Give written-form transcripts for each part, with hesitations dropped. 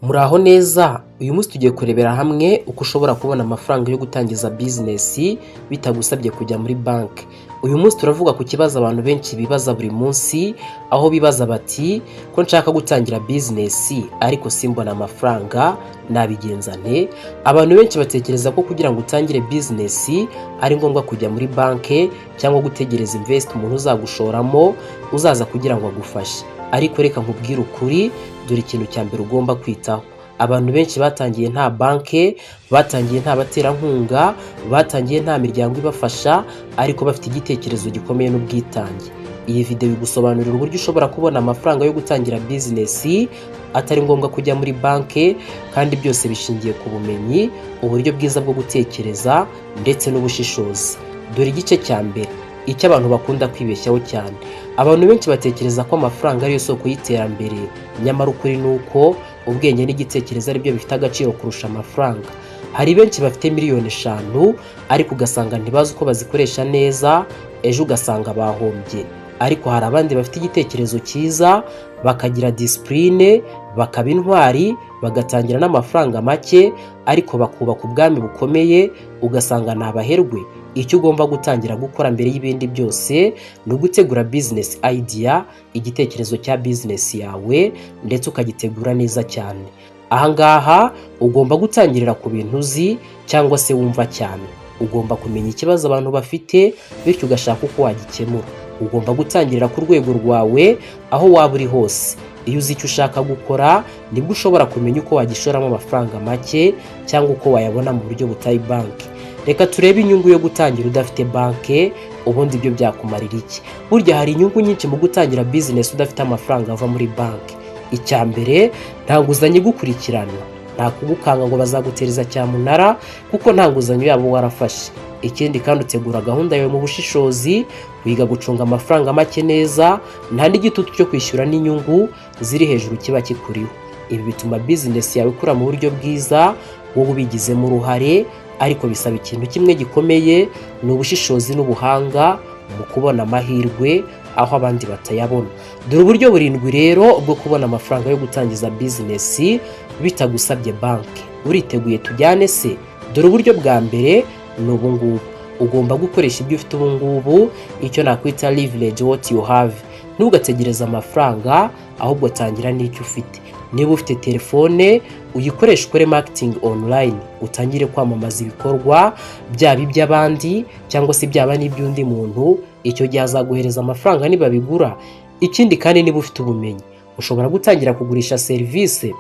Muraho neza. Uyu munsi tugiye kurebera hamwe uko ushobora kubona amafaranga yo gutangiza bizinesi bitagusabye kujya muri banki. Uyu munsi turavuga ku kibazo abantu benshi bibaza buri munsi, aho bibaza bati: "Ko nshaka gutangira bizinesi ariko simbona amafaranga, nabigenza nte?" Abantu benshi batekereza ko kugira ngo utangire bizinesi ari ngombwa kujya muri banki cyangwa gutegereza investor, umuntu uzagushoramo uzaza kugira ngo agufashe. Ariko reka nkubwire ukuri. Dore ikintu cya mbere ugomba kwitaho: abantu benshi batangiye nta banki, batangiye nta baterankunga, batangiye nta miryango ibafasha, ariko bafite igitekerezo gikomeye n'ubwitange. Iyi videwo igusobanurira uburyo ushobora kubona amafaranga yo gutangira bizinesi atari ngombwa kujya muri banki, kandi byose bishingiye ku bumenyi, uburyo bwiza bwo gutekereza ndetse n'ubushishozi. Dore igice cya mbere, icyo abantu bakunda kwibeshyaho cyane. Abantu benshi batekereza ko amafaranga ariyo soko y'iterambere, nyamara ukuri ni uko ubwenge n'igitekerezo aribyo bifite agaciro kurusha amafaranga. Hari benshi bafite miliyoni 5, ariko ugasanga ntibazi uko bazikoresha neza, ejo ugasanga bahombye. Ariko hari abandi bafite igitekerezo cyiza, bakagira discipline, bakaba intwari, bagatangira n'amafaranga make, ariko bakubaka ubwami bukomeye, ugasanga ni abaherwe. Icyo ugomba gutangira gukora mbere y'ibindi byose ni ugutegura business idea, igitekerezo cya bizinesi yawe, ndetse ukagitegura neza cyane. Ahangaha ugomba gutangirira ku bintu uzi cyangwa se wumva cyane. Ugomba kumenya ikibazo abantu bafite, bityo ugashaka uko wagikemura. Ugomba gutangirira ku rwego rwawe, aho waba uri hose. Iyo uzi icyo ushaka gukora, nibwo ushobora kumenya uko wagishoramo amafaranga make cyangwa uko wayabona mu buryo butari banki. Reka turebe inyungu yo gutangira udafite banki. Ubundi ibyo byakumarira iki? Burya hari inyungu nyinshi mu gutangira bizinesi udafite amafaranga ava muri banki. Icya mbere, nta nguzanyo igukurikirana, nta kugukanga ngo bazagutereza cyamunara, kuko nta nguzanyo yabo warafashe. Ikindi kandi, utegura gahunda yawe mu bushishozi, wiga gucunga amafaranga make neza, nta n'igitutu cyo kwishyura n'inyungu ziri hejuru kiba kikuriho. Ibi bituma bizinesi yawe ikura mu buryo bwiza, wowe ubigizemo uruhare. Ariko bisaba ikintu kimwe gikomeye, ni ubushishozi n'ubuhanga mu kubona amahirwe aho abandi batayabona. Dore uburyo burindwi rero bwo kubona amafaranga yo gutangiza bizinesi bitagusabye banki. Uriteguye? Tujyane se. Dore uburyo bwa mbere ni ubu ngubu: ugomba gukoresha ibyo ufite ubu ngubu, icyo nakwita leverage what you have. Ntugategereze amafaranga, ahubwo tangira n'icyo ufite. Niba ufite telefone, uyikoreshe ukore marketing online, utangire kwamamaza ibikorwa, byaba iby'abandi cyangwa se byaba n'iby'undi muntu. Icyo gihe azaguhereza amafaranga nibabigura. Ikindi kandi, niba ufite ubumenyi, ushobora gutangira kugurisha serivisi.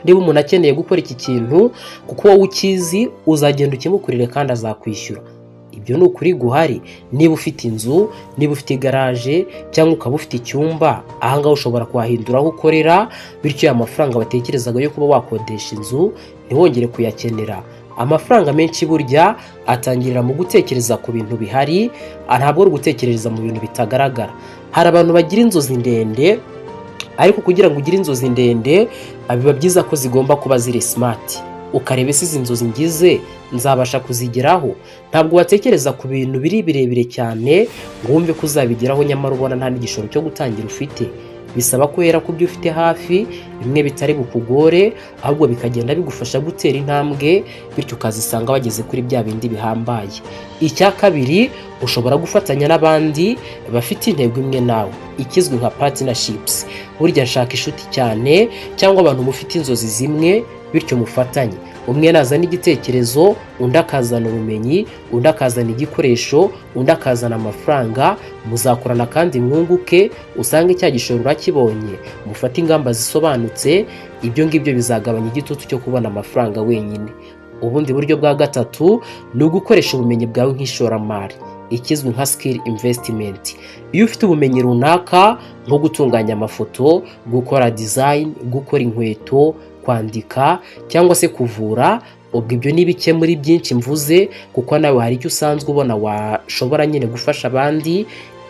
Niba umuntu akeneye gukora iki kintu, kuko wowe ukizi, uzagenda ukimukorere kandi azakwishyura. Ibyo ni ukuri guhari. Niba ufite inzu, niba ufite igaraje cyangwa ukaba ufite icyumba, ahangaha ushobora kuhahindura aho ukorera, bityo ya mafaranga watekerezaga yo kuba wakodesha inzu ntiwongere kuyakenera. Amafaranga menshi burya atangirira mu gutekereza ku bintu bihari, ntabwo ari ugutekereza mu bintu bitagaragara. Hari abantu bagira inzozi ndende, ariko kugira ngo ugire inzozi ndende biba byiza ko zigomba kuba ziri smart, ukareba: ese izi nzozi ngize nzabasha kuzigeraho? Ntabwo watekereza ku bintu biri birebire cyane ngo wumve ko uzabigeraho, nyamara ubona nta n'igishoro cyo gutangira ufite. Bisaba ko uhera ku byo ufite hafi, bimwe bitari bukugore, ahubwo bikagenda bigufasha gutera intambwe, bityo ukazisanga wageze kuri bya bindi bihambaye. Icya kabiri, ushobora gufatanya n'abandi bafite intego imwe nawe, ikizwi nka partnerships. Burya nshaka inshuti cyane cyangwa abantu mufite inzozi zimwe, bityo mufatanye. Umwe nazana igitekerezo, undi akazana ubumenyi, undi akazana igikoresho, undi akazana amafaranga, muzakorana kandi mwunguke, usange cya gishoro urakibonye. Mufate ingamba zisobanutse. Ibyo ngibyo bizagabanya igitutu cyo kubona amafaranga wenyine. Ubundi buryo bwa gatatu ni ugukoresha ubumenyi bwawe nk'ishoramari, ikizwi nka skill investment. Iyo ufite ubumenyi runaka, nko gutunganya amafoto, gukora design, gukora inkweto, kwandika cyangwa se kuvura, ubwo ibyo ni bike muri byinshi mvuze, kuko nawe hari icyo usanzwe ubona washobora nyine gufasha abandi,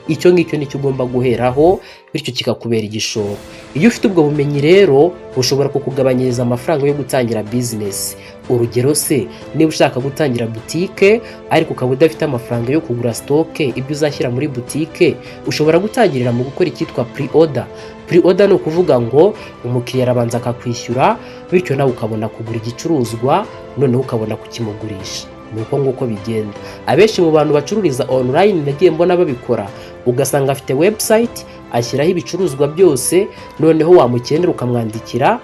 icyo ngicyo nicyo ugomba guheraho, bityo kikakubera igishoro. Iyo ufite ubwo bumenyi rero, bushobora kukugabanyiriza amafaranga yo gutangira bizinesi. Urugero se, niba ushaka gutangira butike ariko ukaba udafite amafaranga yo kugura stock, ibyo uzashyira muri butike, ushobora gutangirira mu gukora icyitwa pre order. Pre order ni ukuvuga ngo umukiriya arabanza akakwishyura, bityo nawe ukabona kugura igicuruzwa, noneho ukabona kukimugurisha. Ni uko nguko bigenda. Abenshi mu bantu bacururiza online nagiye mbona babikora, ugasanga afite website, ashyiraho ibicuruzwa byose, noneho wamukenera ukamwandikira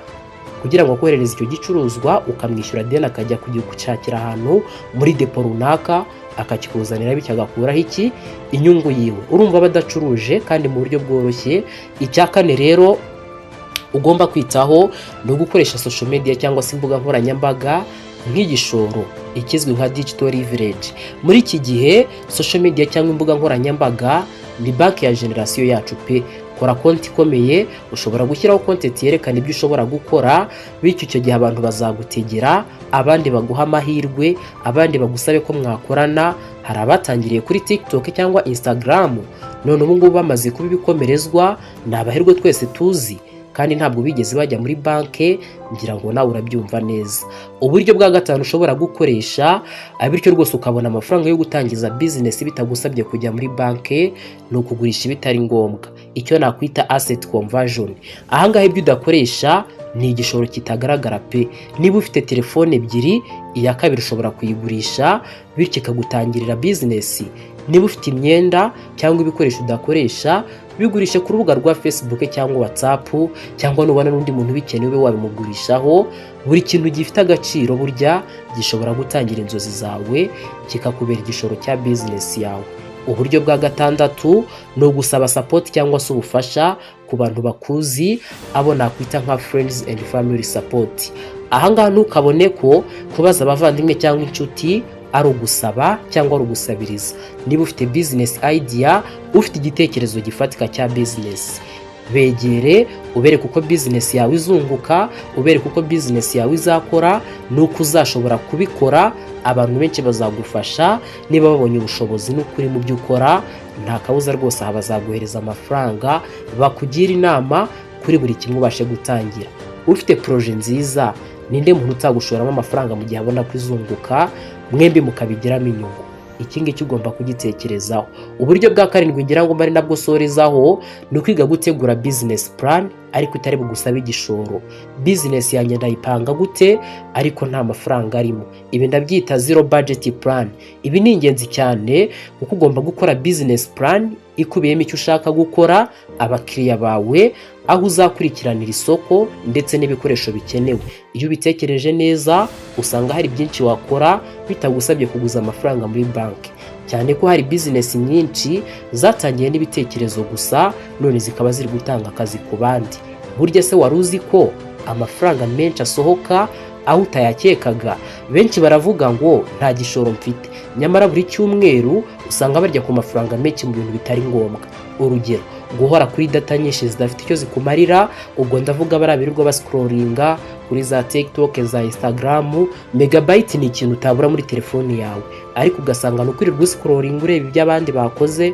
kugira ngo akoherereze icyo gicuruzwa, ukamwishyura, then akajya gushakira ahantu muri depo runaka akakikuzanira, bityo agakuraho iki? Inyungu yiwe. Urumva badacuruje kandi mu buryo bworoshye. Icya kane rero ugomba kwitaho ni ugukoresha social media cyangwa se imbuga nkoranyambaga nk'igishoro, ikizwi nka digital leverage. Muri iki gihe social media cyangwa imbuga nkoranyambaga ni banki ya generation yacu pe. Kora konti ikomeye, ushobora gushyiraho content yerekana ibyo ushobora gukora, bityo icyo gihe abantu bazagutegera, abandi baguha amahirwe, abandi bagusabe ko mwakorana. Hari abatangiriye kuri TikTok cyangwa Instagram, none ubu ngubu bamaze kuba ibikomerezwa, ni abahirwe twese tuzi, kandi ntabwo bigeze bajya muri banki. Ngira ngo nawe urabyumva neza. Uburyo bwa gatanu ushobora gukoresha, bityo rwose ukabona amafaranga yo gutangiza bizinesi bitagusabye kujya muri banki, ni ukugurisha ibitari ngombwa, icyo nakwita asset conversion. Ahangaha ibyo udakoresha ni igishoro kitagaragara pe. Niba ufite telefone ebyiri, iya kabiri ushobora kuyigurisha, bityo ikagutangirira bizinesi. Niba ufite imyenda cyangwa ibikoresho udakoresha, bigurishe ku rubuga rwa Facebook cyangwa WhatsApp, cyangwa nubona n'undi muntu ubikeneye ube wabimugurishaho. Buri kintu gifite agaciro burya gishobora gutangira inzozi zawe, kikakubera igishoro cya bizinesi yawe. Uburyo bwa gatandatu ni ugusaba support cyangwa se ubufasha ku bantu bakuzi, abo nakwita nka friends and family support. Ahangaha ntukabone ko kubaza abavandimwe cyangwa inshuti ari ugusaba cyangwa ari ugusabiriza. Niba ufite business idea, ufite igitekerezo gifatika cya bizinesi, begere, ubereke uko bizinesi yawe izunguka, ubereke uko bizinesi yawe izakora n'uko uzashobora kubikora. Abantu benshi bazagufasha niba babonye ubushobozi n'ukuri mu byo ukora. Nta kabuza rwose, aha bazaguhereza amafaranga, bakugira inama kuri buri kimwe, ubashe gutangira. Ufite projet nziza, ninde muntu utagushoramo amafaranga mu gihe abona ko izunguka, mwembi mukabigiramo inyungu? Iki ngiki ugomba kugitekerezaho. Uburyo bwa karindwi, ngira ngo mbari nabwo sorezaho, ni ukwiga gutegura business plan ariko itari bugusabe igishoro. Bizinesi yanjye ndayipanga gute ariko nta mafaranga arimo? Ibi ndabyita zero budget plan. Ibi ni ingenzi cyane kuko ugomba gukora business plan ikubiyemo icyo ushaka gukora, abakiriya bawe, aho uzakurikiranira isoko ndetse n'ibikoresho bikenewe. Iyo ubitekereje neza, usanga hari byinshi wakora bitagusabye kuguza amafaranga muri banki, cyane ko hari bizinesi nyinshi zatangiye n'ibitekerezo gusa, none zikaba ziri gutanga akazi ku bandi. Burya se wari uzi ko amafaranga menshi asohoka aho utayakekaga? Benshi baravuga ngo "Nta gishoro mfite", nyamara buri cyumweru usanga barya ku mafaranga menshi mu bintu bitari ngombwa. Urugero, guhora kuri data nyinshi zidafite icyo zikumarira. Ubwo ndavuga bariya birirwa bascrollinga kuri za TikTok, za Instagram. Megabyte ni ikintu utabura muri telefoni yawe, ariko ugasanga ni ukwirirwa uscrollinga, ureba ibyo abandi bakoze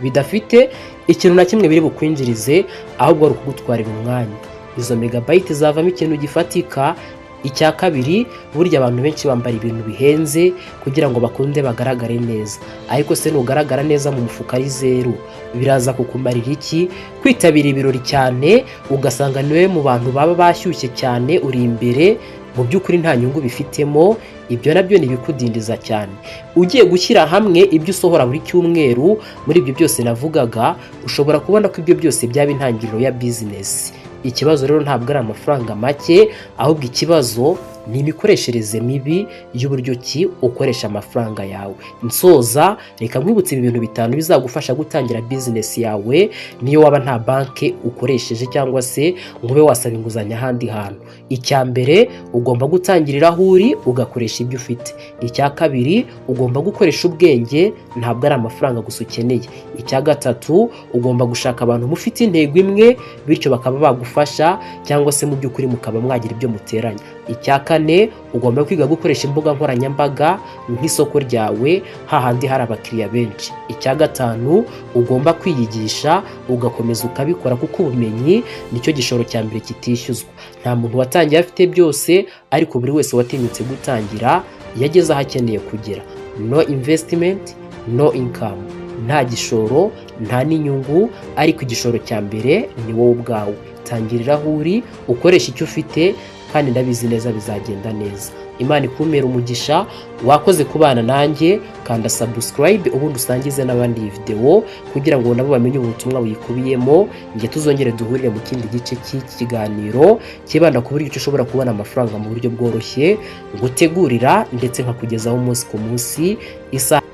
bidafite ikintu na kimwe biri bukwinjirize, ahubwo ari ukugutwarira umwanya. Izo megabyte zavamo ikintu gifatika. Icya kabiri, burya abantu benshi bambara ibintu bihenze kugira ngo bakunde bagaragare neza, ariko se nugaragara neza mu mufuka ari zeru, biraza kukumarira iki? Kwitabira ibirori cyane, ugasanga niwe mu bantu baba bashyushye cyane, uri imbere, mu by'ukuri nta nyungu bifitemo. Ibyo nabyo ni ibikudindiza cyane. Ugiye gushyira hamwe ibyo usohora buri cyumweru muri ibyo byose navugaga, ushobora kubona ko ibyo byose byaba intangiriro ya bizinesi. Ikibazo rero ntabwo ari amafaranga make, ahubwo ikibazo ni imikoreshereze mibi y'uburyo ki ukoresha amafaranga yawe. Nsoza, reka nkwibutse ibi bintu bitanu bizagufasha gutangira bizinesi yawe niyo waba nta banki ukoresheje cyangwa se ngo ube wasaba inguzanyo ahandi hantu. Icya mbere, ugomba gutangirira aho uri, ugakoresha ibyo ufite. Icya kabiri, ugomba gukoresha ubwenge, ntabwo ari amafaranga gusa ukeneye. Icya gatatu, ugomba gushaka abantu mufite intego imwe, bityo bakaba bagufasha cyangwa se mu by'ukuri mukaba mwagira ibyo muteranya. Icya kane, ugomba kwiga gukoresha imbuga nkoranyambaga nk'isoko ryawe, hahandi hari abakiriya benshi. Icya gatanu, ugomba kwiyigisha, ugakomeza ukabikora, kuko ubumenyi nicyo gishoro cya mbere kitishyuzwa. Nta muntu watangiye afite byose, ariko buri wese watinyutse gutangira yageze aho akeneye kugera. No investment, no income. Nta gishoro, nta n'inyungu, ariko igishoro cya mbere ni wowe ubwawe. Tangirira aho uri, ukoresha icyo ufite, kandi ndabizi neza bizagenda neza. Imana ikumpera umugisha. Wakoze kubana nanjye. Kanda subscribe, ubundi usangize n'abandi iyi videwo kugira ngo nabo bamenye ubutumwa buyikubiyemo. Njye tuzongere duhurire mu kindi gice cy'iki kiganiro kibanda ku buryo ushobora kubona amafaranga mu buryo bworoshye, ngutegurira ndetse nkakugezaho umunsi ku munsi isaha.